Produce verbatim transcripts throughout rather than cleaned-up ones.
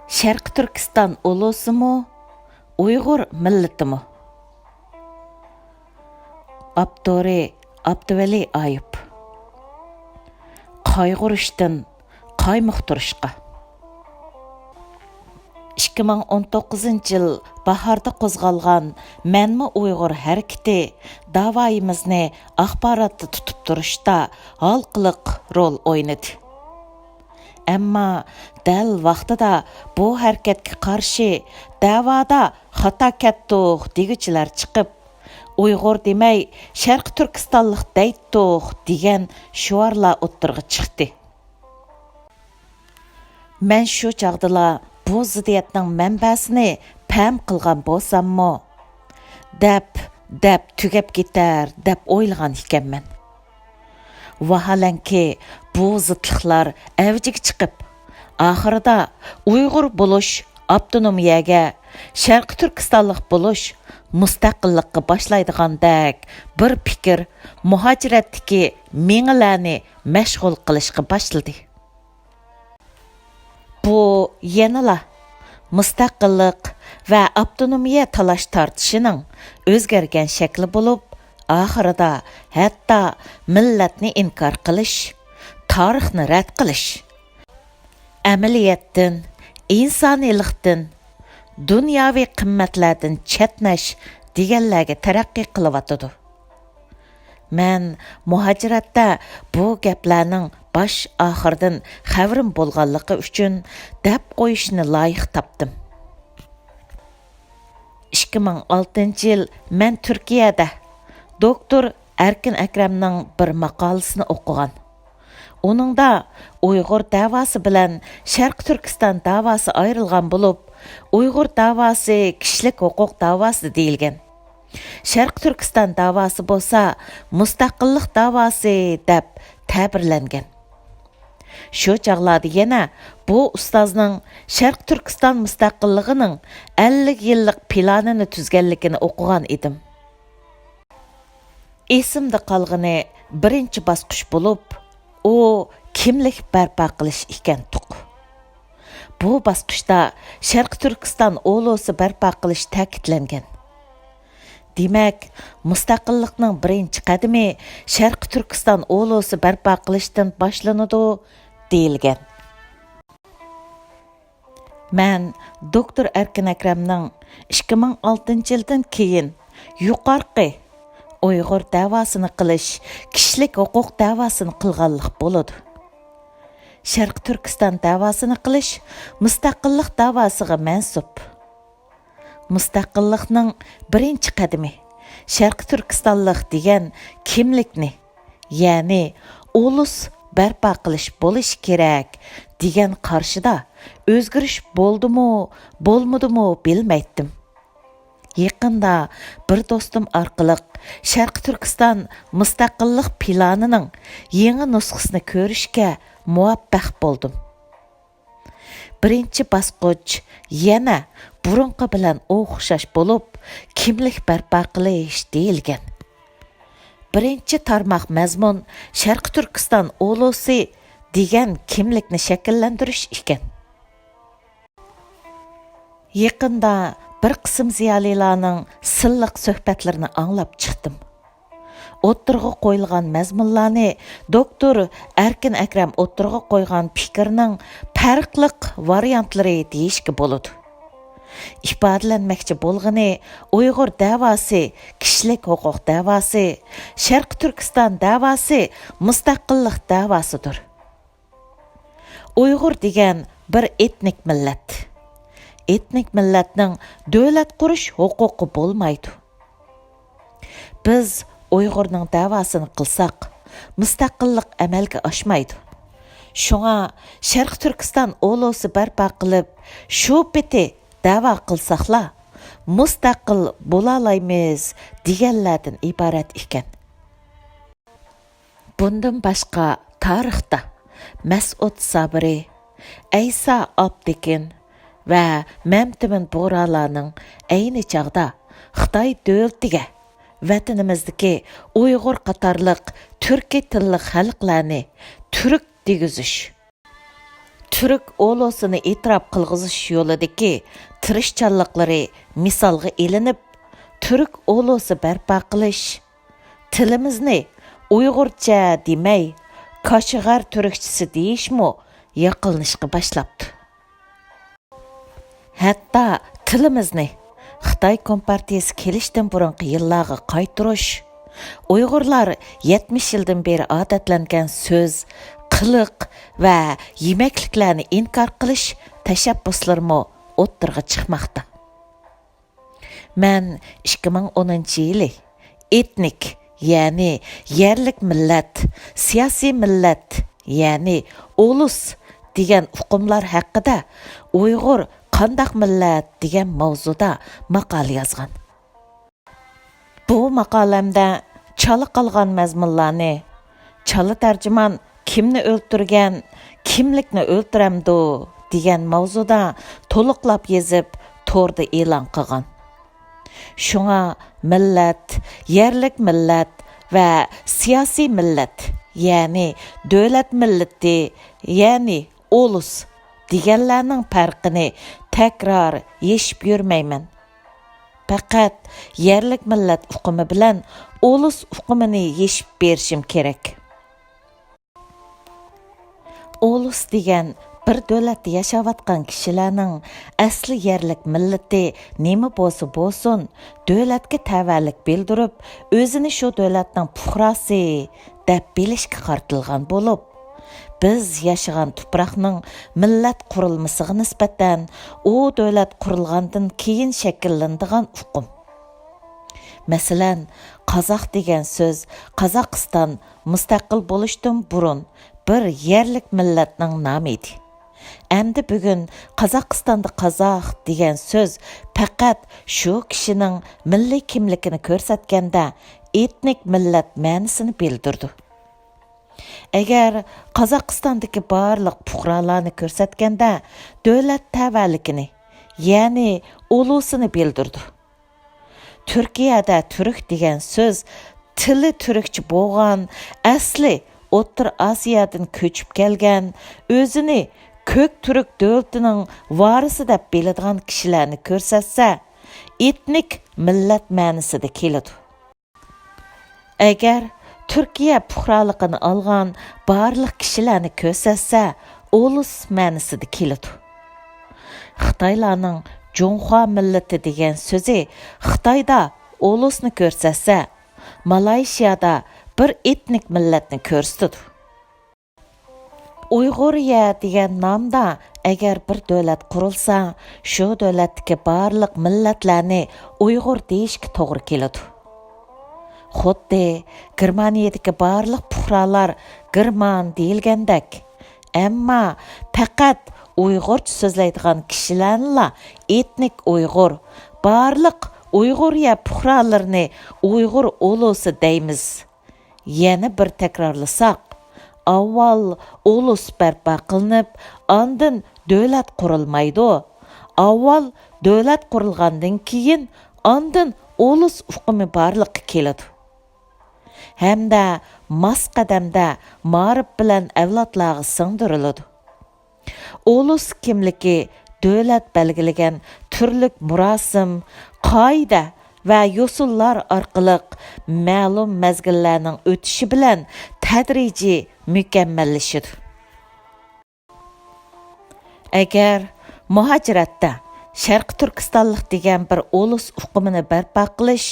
شەرقىي تۈركىستان ئۇلۇسىمۇ، ئۇيغۇر مىللىتىمۇ. ئاپتورى: ئابدۇۋەلى ئايۇپ. قايغۇرۇشتىن قايمۇقتۇرۇشقا. ئىككى مىڭ ئون توققۇزىنچى يىل باھاردا قوزغالغان مەنمۇ ئۇيغۇر ھەرىكىتى داۋايىمىزنى ئاخباراتتا تۇتۇپ تۇرۇشتا ھالقىلىق رول ئوينىدى. ئەمما دەل ۋاقتىدا بۇ ھەرىكەتكە قارشى، دەۋادا خاتا كەتتۇق دېگۈچىلەر چىقىپ، ئۇيغۇر دېمەي، شەرقىي تۈركىستانلىق دەيتتۇق دېگەن شوئارلار ئوتتۇرىغا چىقتى. مەن شۇ چاغدىلا بۇ زىددىيەتنىڭ مەنبەسىنى پەم قىلغان بولساممۇ، دەپ، دەپ تۈگەپ كېتەر دەپ ئويلىغان ئىكەنمەن. ۋاھالەنكى، بۇ زىتلىقلار ئەۋجىگە چىقىپ، ئاخىرىدا ئۇيغۇر بولۇش ئاپتونومىيەگە، شەرقىي تۈركىستانلىق بولۇش مۇستەقىللىققا باشلايدىغاندەك بىر پىكىر مۇھاجىرەتتىكى مېڭىلەرنى مەشغۇل قىلىشقا باشلىدى. بۇ يەنىلا مۇستەقىللىق ۋە ئاپتونومىيە تالاش-تارتىشىنىڭ ئۆزگەرگەن شەكلى بولۇپ، ئاخىرىدا ھەتتا مىللەتنى ئىنكار قىلىش، تارىخنى رەت قىلىش، ئەمەلىيەتتىن، ئىنسانىيلىقتىن، دۇنياۋى قىممەتلەردىن چەتنەش دېگەنلەرگە تەرەققىي قىلىۋاتىدۇ. مەن مۇھاجىرەتتە بۇ گەپلەرنىڭ باش-ئاخىرىدىن خەۋىرىم بولغانلىقى ئۈچۈن دەپ قويۇشنى لايىق تاپتىم. ئىككى مىڭ ئالتىنچى يىل مەن تۈركىيەدە دوكتور ئەركىن ئەكرەمنىڭ بىر ماقالىسىنى ئوقۇغان. ئۇنىڭدا ئۇيغۇر دەۋاسى بىلەن شەرقىي تۈركىستان دەۋاسى ئايرىلغان بولۇپ، ئۇيغۇر دەۋاسى كىشىلىك ھوقۇق دەۋاسى دېيىلگەن. شەرقىي تۈركىستان دەۋاسى بولسا مۇستەقىللىق دەۋاسى دەپ تەبىرلەنگەن. شۇ چاغلاردا يەنە بۇ ئۇستازنىڭ شەرقىي تۈركىستان مۇستەقىللىقىنىڭ ئەللىك يىللىق پىلانىنى تۈزگەنلىكىنى ئوقۇغان ئىدىم. ئېسىمدە قالغىنى بىرىنچى باسقۇچ بولۇپ، ئۇ كىملىك بەرپا قىلىش ئىكەنتۇق. بۇ باسقۇچتا شەرقىي تۈركىستان ئۇلۇسى بەرپا قىلىش تەكىتلەنگەن. دېمەك، مۇستەقىللىقنىڭ بىرىنچى قەدىمى شەرقىي تۈركىستان ئۇلۇسى بەرپا قىلىشتىن باشلىنىدۇ، دېيىلگەن. مەن دوكتور ئەركىن ئەكرەمنىڭ ئىككى مىڭ ئالتىنچى يىلدىن كېيىن يۇقارقى ئۇيغۇر دەۋاسىنى قىلىش، كىشىلىك ھوقۇق دەۋاسىنى قىلغانلىق بولىدۇ. شەرقىي تۈركىستان دەۋاسىنى قىلىش مۇستەقىللىق دەۋاسىغا مەنسۇپ. مۇستەقىللىقنىڭ بىرىنچى قەدىمى، شەرقىي تۈركىستانلىق دېگەن كىملىكنى، يەنى ئۇلۇس بەرپا قىلىش بولۇشى كېرەك، دېگەن قارىشىدا ئۆزگىرىش بولدىمۇ، بولمىدىمۇ بىلمەيتتىم. يېقىندا بىر دوستۇم ئارقىلىق شەرقىي تۈركىستان مۇستەقىللىق پىلانىنىڭ يېڭى نۇسخىسىنى كۆرۈشكە مۇۋەپپەق بولدۇم. بىرىنچى باسقۇچ يەنە بۇرۇنقى بىلەن ئوخشاش بولۇپ، كىملىك بەرپا قىلىش دېيىلگەن. بىرىنچى تارماق مەزمۇن شەرقىي تۈركىستان ئۇلۇسى دېگەن كىملىكنى شەكىللەندۈرۈش ئىكەن. يېقىندا بىر قىسىم زىيالىيلارنىڭ سىللىق سۆھبەتلىرىنى ئاڭلاپ چىقتىم. ئوتتۇرىغا قويۇلغان مەزمۇنلارنى دوكتور ئەركىن ئەكرەم ئوتتۇرىغا قويغان پىكىرنىڭ پەرقلىق ۋارىيانتلىرى دېيىشكە بولىدۇ. ئىپادىلەنمەكچى بولغىنى ئۇيغۇر دەۋاسى، كىشىلىك ھوقۇق دەۋاسى، شەرقىي تۈركىستان دەۋاسى، مۇستەقىللىق دەۋاسىدۇر. ئۇيغۇر دېگەن بىر ئېتنىك مىللەت. ئېتنىك مىللەتنىڭ دۆلەت قۇرۇش ھوقۇقى بولمايدۇ. بىز ئۇيغۇرنىڭ دەۋاسىنى قىلساق، مۇستەقىللىق ئەمەلگە ئاشمايدۇ. شۇڭا شەرقىي تۈركىستان ئۇلۇسى بەرپا قىلىپ، شۇ پېتى دەۋا قىلساقلا، مۇستەقىل بولالايمىز دېگەنلەردىن ئىبارەت ئىكەن. بۇندىن باشقا، تارىختا مەسئۇد سابىرى، ئەيسا ئابدىكىن ۋە مەمتىمىن بۇغرالارنىڭ ئەينى چاغدا خىتاي دۆلىتىگە ۋەتىنىمىزدىكى ئۇيغۇر قاتارلىق تۈركىي تىللىق خەلقلەرنى تۈرك دېگۈزۈش، تۈرك ئۇلۇسىنى ئېتىراپ قىلغۇزۇش يولىدىكى تىرىشچانلىقلىرى مىسالغا ئېلىنىپ، تۈرك ئۇلۇسى بەرپا قىلىش، تىلىمىزنى ئۇيغۇرچە دېمەي، كاشغەر تۈركچىسى دېيىشمۇ ياقلىنىشقا باشلاپتۇ. ھەتتا تىلىمىزنى خىتاي كومپارتىيىسى كېلىشتىن بۇرۇنقى يىللارغا قايتۇرۇش، ئۇيغۇرلار يەتمىش يىلدىن بېرى ئادەتلەنگەن سۆز، قىلىق ۋە يېمەكلىكلەرنى ئىنكار قىلىش تەشەببۇسلىرىمۇ ئوتتۇرىغا چىقماقتا. مەن ئىككى مىڭ ئونىنچى يىلى ئېتنىك، يەنى يەرلىك مىللەت، سىياسىي مىللەت، يەنى ئۇلۇس دېگەن ئۇقۇملار ھەققىدە ئۇيغۇر قانداق مىللەت دېگەن ماۋزۇدا ماقالە يازغان. بۇ ماقالەمدە چالا قالغان مەزمۇنلارنى، چالا تەرجىمان كىمنى ئۆلتۈرگەن، كىملىكنى ئۆلتۈرەمدۇ دېگەن ماۋزۇدا تولۇقلاپ يېزىپ، توردا ئېلان قىلغان. شۇڭا مىللەت، يەرلىك مىللەت ۋە سىياسىي مىللەت، يەنى دۆلەت مىللىتى، يەنى ئۇلۇس دېگەنلەرنىڭ پەرقىنى تەكرار يېشىپ يۈرمەيمەن. پەقەت يەرلىك مىللەت ئۇقۇمى بىلەن ئۇلۇس ئۇقۇمىنى يېشىپ بېرىشىم كېرەك. ئۇلۇس دېگەن بىر دۆلەتتە ياشاۋاتقان كىشىلەرنىڭ ئەسلى يەرلىك مىللىتى نېمە بولسا بولسۇن، دۆلەتكە تەۋەلىك بىلدۈرۈپ، ئۆزىنى شۇ دۆلەتنىڭ پۇقراسى دەپ بىلىشكە قارىتىلغان بولۇپ، بىز ياشىغان تۇپراقنىڭ مىللەت قۇرۇلمىسىغا نىسبەتەن ئۇ دۆلەت قۇرۇلغاندىن كېيىن شەكىللىنىدىغان ئۇقۇم. مەسىلەن، قازاق دېگەن سۆز قازاقىستان مۇستەقىل بولۇشتىن بۇرۇن بىر يەرلىك مىللەتنىڭ نامى ئىدى. ئەمدى بۈگۈن قازاقىستاندا قازاق دېگەن سۆز پەقەت شۇ كىشىنىڭ مىللىي كىملىكىنى كۆرسەتكەندە، ئېتنىك مىللەت مەنىسىنى بىلدۈرىدۇ. ئەگەر قازاقىستاندىكى بارلىق پۇقرالارنى كۆرسەتكەندە، دۆلەت تەۋەلىكىنى، يەنى ئۇلۇسىنى بىلدۈرىدۇ. تۈركىيەدە تۈرك دېگەن سۆز تىلى تۈركچە بولغان، ئەسلى ئوتتۇرا ئاسىيادىن كۆچۈپ كەلگەن، ئۆزىنى كۆك تۈرك دۆلىتىنىڭ ۋارىسى دەپ بىلىدىغان كىشىلەرنى كۆرسەتسە، ئېتنىك مىللەت مەنىسىدە كېلىدۇ. ئەگەر تۈركىيە پۇقرالىقىنى ئالغان بارلىق كىشىلەرنى كۆرسەتسە، ئۇلۇس مەنىسىدە كېلىدۇ. خىتايلارنىڭ جۇڭخۇا مىللىتى دېگەن سۆزى خىتايدا ئۇلۇسنى كۆرسەتسە، مالايشىيادا بىر ئېتنىك مىللەتنى كۆرسىتىدۇ. ئۇيغۇرىيە دېگەن نامدا ئەگەر بىر دۆلەت قۇرۇلسا، شۇ دۆلەتتىكى بارلىق مىللەتلەرنى ئۇيغۇر دېيىشكە توغرا كېلىدۇ. خۇددى گېرمانىيەدىكى بارلىق پۇقرالار گېرمان دېيىلگەندەك. ئەمما پەقەت ئۇيغۇرچە سۆزلەيدىغان كىشىلەرنىلا ئېتنىك ئۇيغۇر، بارلىق ئۇيغۇرىيە پۇقرالىرىنى ئۇيغۇر ئۇلۇسى دەيمىز. يەنە بىر تەكرارلىساق، ئاۋۋال ئۇلۇس بەرپا قىلىنىپ، ئاندىن دۆلەت قۇرۇلمايدۇ. ئاۋۋال دۆلەت قۇرۇلغاندىن كېيىن، ئاندىن ئۇلۇس ئۇقۇمى بارلىققا كېلىدۇ. ھەمدە ماس قەدەمدە مائارىپ بىلەن ئەۋلادلارغا سىڭدۈرۈلىدۇ. ئۇلۇس كىملىكى دۆلەت بەلگىلىگەن تۈرلۈك مۇراسىم، قائىدە ۋە يوسۇنلار ئارقىلىق مەلۇم مەزگىللەرنىڭ ئۆتۈشى بىلەن تەدرىجىي مۇكەممەللىشىدۇ. ئەگەر مۇھاجىرەتتە شەرقىي تۈركىستانلىق دېگەن بىر ئۇلۇس ئۇقۇمىنى بەرپا قىلىش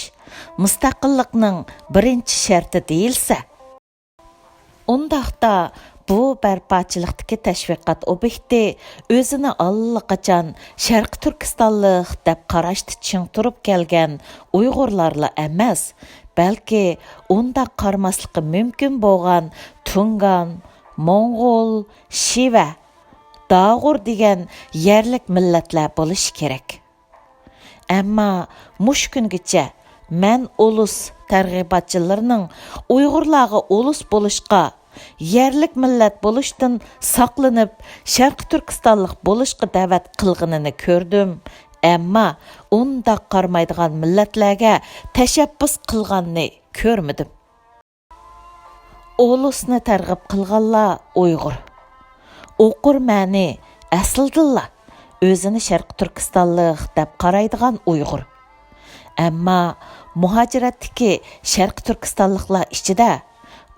مۇستەقىللىقنىڭ بىرىنچى شەرتى دېيىلسە، ئۇنداقتا، بۇ بەرپاچىلىقتىكى تەشۋىقات ئوبيېكتى ئۆزىنى ئاللىقاچان شەرقىي تۈركىستانلىق دەپ قاراشتا چىڭ تۇرۇپ كەلگەن ئۇيغۇرلارلا ئەمەس، بەلكى ئۇنداق قارىماسلىقى مۇمكىن بولغان تۇڭگان، موڭغۇل، شىۋە، داغۇر دېگەن يەرلىك مىللەتلەر بولۇشى كېرەك. ئەمما مۇشۇ كۈنگىچە مەن ئۇلۇس تەرغىباتچىلىرىنىڭ ئۇيغۇرلارغا ئۇلۇس بولۇشقا، يەرلىك مىللەت بولۇشتىن ساقلىنىپ، شەرقىي تۈركىستانلىق بولۇشقا دەۋەت قىلغىنىنى كۆردۈم، ئەمما ئۇنداق قارىمايدىغان مىللەتلەرگە تەشەببۇس قىلغاننى كۆرمىدىم. ئۇلۇسنى تەرغىب قىلغانلار ئۇيغۇر. ئوقۇرمەنى ئەسلىدىنلا ئۆزىنى شەرقىي تۈركىستانلىق دەپ قارايدىغان ئۇيغۇر. ئەمما مۇھاجىرەتتىكى شەرقىي تۈركىستانلىقلار ئىچىدە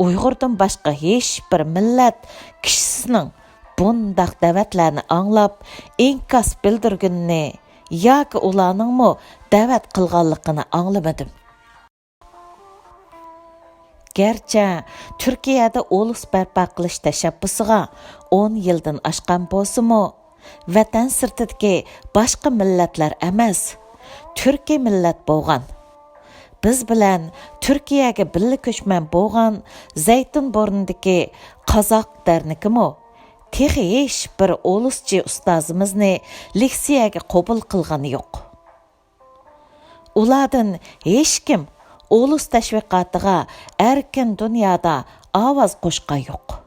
ئۇيغۇردىن باشقا ھېچبىر مىللەت كىشىسىنىڭ بۇنداق دەۋەتلەرنى ئاڭلاپ ئىنكاس بىلدۈرگىنىنى ياكى ئۇلارنىڭمۇ دەۋەت قىلغانلىقىنى ئاڭلىمىدىم. گەرچە تۈركىيەدە ئۇلۇس بەرپا قىلىش تەشەببۇسىغا ئون يىلدىن ئاشقان بولسىمۇ، ۋەتەن سىرتىدىكى باشقا مىللەتلەر ئەمەس، تۈركىي مىللەت بولغان، بىز بىلەن تۈركىيەگە بىللە كۆچمەن بولغان زەيتۇن بورنىدىكى قازاق دەرنىكىمۇ تېخى ھېچبىر ئۇلۇسچى ئۇستازىمىزنى لېكسىيەگە قوبۇل قىلغىنى يوق. ئۇلاردىن ھېچكىم ئۇلۇس تەشۋىقاتىغا ئەركىن دۇنيادا ئاۋاز قوشقان يوق.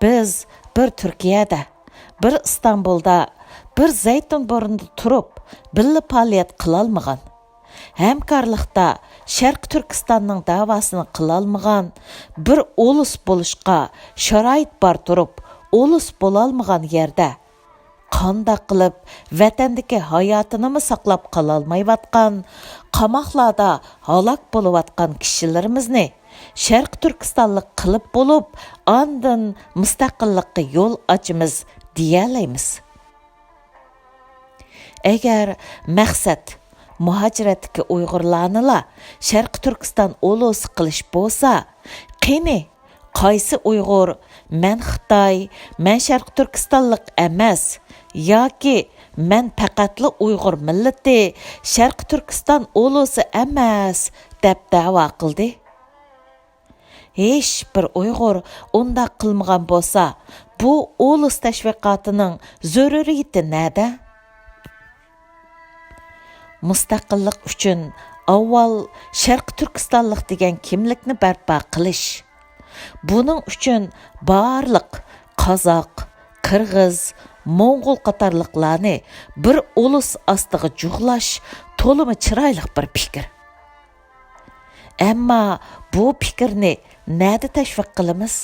بىز بىر تۈركىيەدە، بىر ئىستانبۇلدا، بىر زەيتۇن بورنىدا تۇرۇپ بىللە پائالىيەت قىلالمىغان، ھەمكارلىقتا شەرقىي تۈركىستاننىڭ داۋاسىنى قىلالمىغان، بىر ئۇلۇس بولۇشقا شارائىت بار تۇرۇپ ئۇلۇس بولالمىغان يەردە، قانداق قىلىپ ۋەتەندىكى ھاياتىنىمۇ ساقلاپ قالالمايۋاتقان، قاماقلاردا ھالاك بولۇۋاتقان كىشىلىرىمىزنى شەرقىي تۈركىستانلىق قىلىپ بولۇپ، ئاندىن مۇستەقىللىققا يول ئاچىمىز دېيەلەيمىز؟ ئەگەر مەقسەت مۇھاجىرەتتىكى ئۇيغۇرلارنىلا شەرقىي تۈركىستان ئۇلۇسى قىلىش بولسا، قېنى، قايسى ئۇيغۇر، «مەن خىتاي، مەن شەرقىي تۈركىستانلىق ئەمەس» ياكى «مەن پەقەتلا ئۇيغۇر مىللىتى، شەرقىي تۈركىستان ئۇلۇسى ئەمەس» دەپ دەۋا قىلدى؟ ھېچبىر ئۇيغۇر ئۇنداق قىلمىغان بولسا، بۇ ئۇلۇس تەشۋىقاتىنىڭ زۆرۈرىيىتى نەدە؟ مۇستەقىللىق ئۈچۈن ئاۋۋال شەرقىي تۈركىستانلىق دېگەن كىملىكنى بەرپا قىلىش. بۇنىڭ ئۈچۈن بارلىق قازاق، قىرغىز، موڭغۇل قاتارلىقلارنى بىر ئۇلۇس ئاستىغا جۇغلاش تولىمۇ چىرايلىق بىر پىكىر. ئەمما بۇ پىكىرنى نەدە تەشۋىق قىلىمىز؟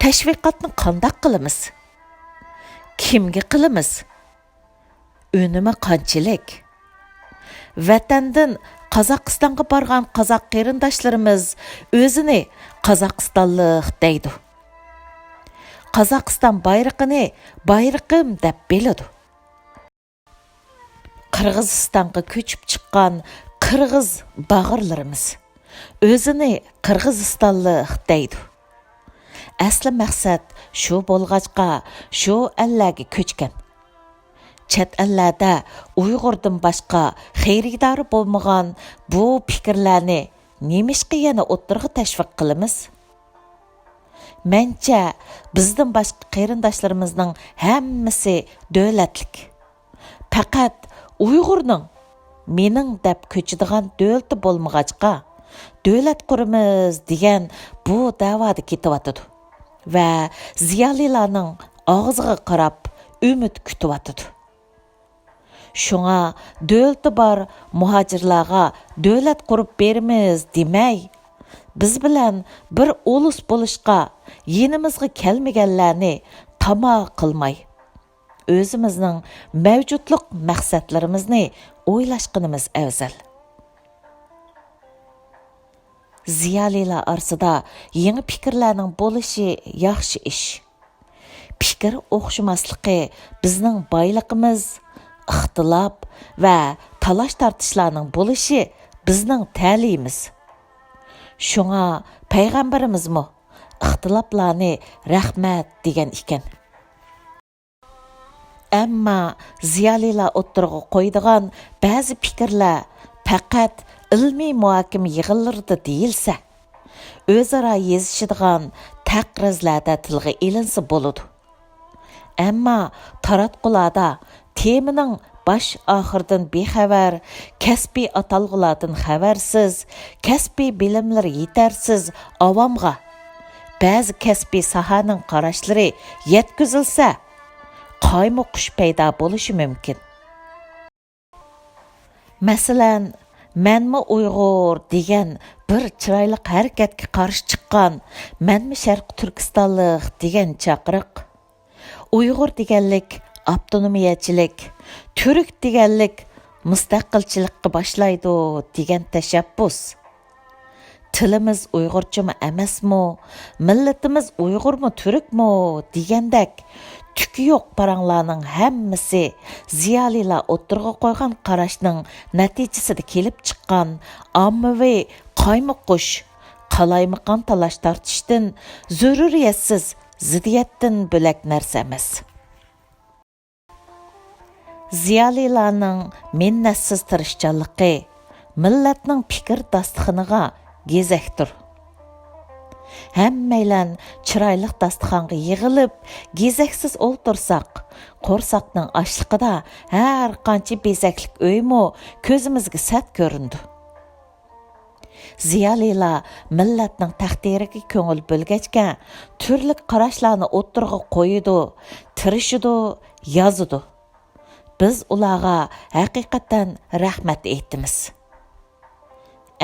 تەشۋىقاتنى قانداق قىلىمىز؟ كىمگە قىلىمىز؟ ئۈنۈمى قانچىلىك؟ ۋەتەندىن قازاقىستانغا بارغان قازاق قېرىنداشلىرىمىز ئۆزىنى قازاقىستانلىق دەيدۇ. قازاقىستان بايرىقىنى بايرىقىم دەپ بىلىدۇ. قىرغىزىستانغا كۆچۈپ چىققان قىرغىز باغىرلىرىمىز ئۆزىنى قىرغىزىستانلىق دەيدۇ. ئەسلى مەقسەت شۇ بولغاچقا، شۇ ئەللەرگە كۆچكەن. چەت ئەللەردە ئۇيغۇردىن باشقا خېرىدارى بولمىغان بۇ پىكىرلەرنى نېمىشقا يەنە ئوتتۇرىغا تەشۋىق قىلىمىز؟ مەنچە، بىزدىن باشقا قېرىنداشلىرىمىزنىڭ ھەممىسى دۆلەتلىك. پەقەت ئۇيغۇرنىڭ مېنىڭ دەپ كۆچىدىغان دۆلىتى بولمىغاچقا، دۆلەت قۇرىمىز دېگەن بۇ دەۋادا كېتىۋاتىدۇ ۋە زىيالىيلارنىڭ ئاغزىغا قاراپ ئۈمىد كۈتۈۋاتىدۇ. شۇڭا دۆلىتى بار مۇھاجىرلارغا دۆلەت قۇرۇپ بېرىمىز دېمەي، بىز بىلەن بىر ئۇلۇس بولۇشقا يېنىمىزغا كەلمىگەنلەرنى تاما قىلماي، ئۆزىمىزنىڭ مەۋجۇتلۇق مەقسەتلىرىمىزنى ئويلاشقىنىمىز ئەۋزەل. زىيالىيلار ئارىسىدا يېڭى پىكىرلەرنىڭ بولۇشى ياخشى ئىش. پىكىر ئوخشىماسلىقى بىزنىڭ بايلىقىمىز، ئىختىلاپ ۋە تالاش-تارتىشلارنىڭ بولۇشى بىزنىڭ تەلىيىمىز. شۇڭا پەيغەمبىرىمىزمۇ «ئىختىلاپلارنى رەھمەت» دېگەن ئىكەن. ئەمما زىيالىيلار ئوتتۇرىغا قويىدىغان بەزى پىكىرلەر پەقەت ئىلمىي مۇھاكىمە يىغىنلىرىدا دېيىلسە، ئۆزئارا يېزىشىدىغان تەقرىزلەردە تىلغا ئېلىنسا بولىدۇ. ئەمما تاراتقۇلاردا تېمىنىڭ باش-ئاخىرىدىن بىخەۋەر، كەسپىي ئاتالغۇلاردىن خەۋەرسىز، كەسپىي بىلىملىرى يېتەرسىز ئاۋامغا بەزى كەسپىي ساھەنىڭ قاراشلىرى يەتكۈزۈلسە، قايمۇقۇش پەيدا بولۇشى مۇمكىن. مەسىلەن، «مەنمۇ ئۇيغۇر» دېگەن بىر چىرايلىق ھەرىكەتكە قارشى چىققان «مەنمۇ شەرقىي تۈركىستانلىق» دېگەن چاقىرىق، «ئۇيغۇر دېگەنلىك ئاپتونومىيەچىلىك، تۈرك دېگەنلىك مۇستەقىلچىلىققا باشلايدۇ» دېگەن تەشەببۇس، «تىلىمىز ئۇيغۇرچىمۇ ئەمەسمۇ، مىللىتىمىز ئۇيغۇرمۇ تۈركمۇ» دېگەندەك تۈكى يوق پاراڭلارنىڭ ھەممىسى زىيالىيلار ئوتتۇرىغا قويغان قاراشنىڭ نەتىجىسىدە كېلىپ چىققان ئاممىۋى قايمۇقۇش، قالايمىقان تالاش-تارتىشتىن، زۆرۈرىيەتسىز زىددىيەتتىن بۆلەك نەرسە ئەمەس. زىيالىيلارنىڭ مىننەتسىز تىرىشچانلىقى مىللەتنىڭ پىكىر داستىخىنىغا گېزەكتۇر. ھەممەيلەن چىرايلىق داستىخانغا يىغىلىپ، گېزەكسىز ئولتۇرساق، قورساقنىڭ ئاچلىقىدا ھەر قانچە بېزەكلىك ئۆيمۇ كۆزىمىزگە سەت كۆرۈنىدۇ. زىيالىيلار مىللەتنىڭ تەقدىرىگە كۆڭۈل بۆلگەچكە، تۈرلۈك قاراشلارنى ئوتتۇرىغا قويىدۇ، تىرىشىدۇ، يازىدۇ. بىز ئۇلارغا ھەقىقەتەن رەھمەت ئېيتىمىز.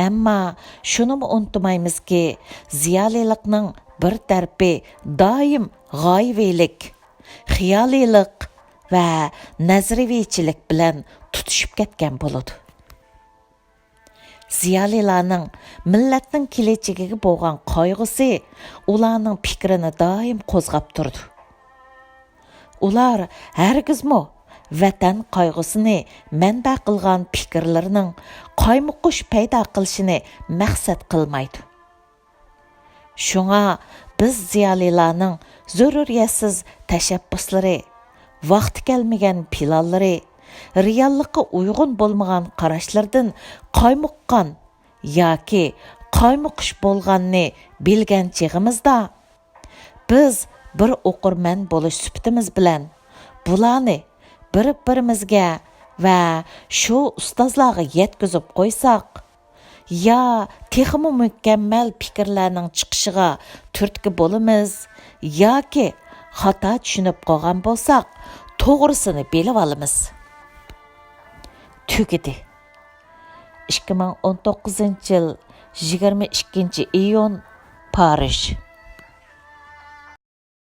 ئەمما شۇنىمۇ ئۇنتۇمايمىزكى، زىيالىيلىقنىڭ بىر تەرىپى دائىم غايىۋىلىك، خىيالىيلىق ۋە نەزەرىيچىلىك بىلەن تۇتىشىپ كەتكەن بولىدۇ. زىيالىيلارنىڭ مىللەتنىڭ كېلەچىكىگە بولغان قايغۇسى ئۇلارنىڭ پىكرىنى دائىم قوزغاپ تۇرىدۇ. ئۇلار ھەرگىزمۇ ۋەتەن قايغۇسىنى مەنبە قىلغان پىكىرلىرىنىڭ قايمۇقۇش پەيدا قىلىشىنى مەقسەت قىلمايدۇ. شۇڭا بىز زىيالىيلارنىڭ زۆرۈرىيەتسىز تەشەببۇسلىرى، ۋاقتى كەلمىگەن پىلانلىرى، رېئاللىققا ئۇيغۇن بولمىغان قاراشلىرىدىن قايمۇققان ياكى قايمۇقۇش بولغاننى بىلگەن چېغىمىزدا، بىز بىر ئوقۇرمەن بولۇش سۈپىتىمىز بىلەن بۇلارنى بىر-بىرىمىزگە ۋە شۇ ئۇستازلارغا يەتكۈزۈپ قويساق، يا تېخىمۇ مۇكەممەل پىكىرلەرنىڭ چىقىشىغا تۈرتكە بولىمىز، ياكى خاتا چۈشىنىپ قالغان بولساق، توغرىسىنى بىلىۋالىمىز. تۈگىدى. ئىككى مىڭ ئون توققۇزىنچى يىل يىگىرمە ئىككىنچى ئىيۇن، پارىژ.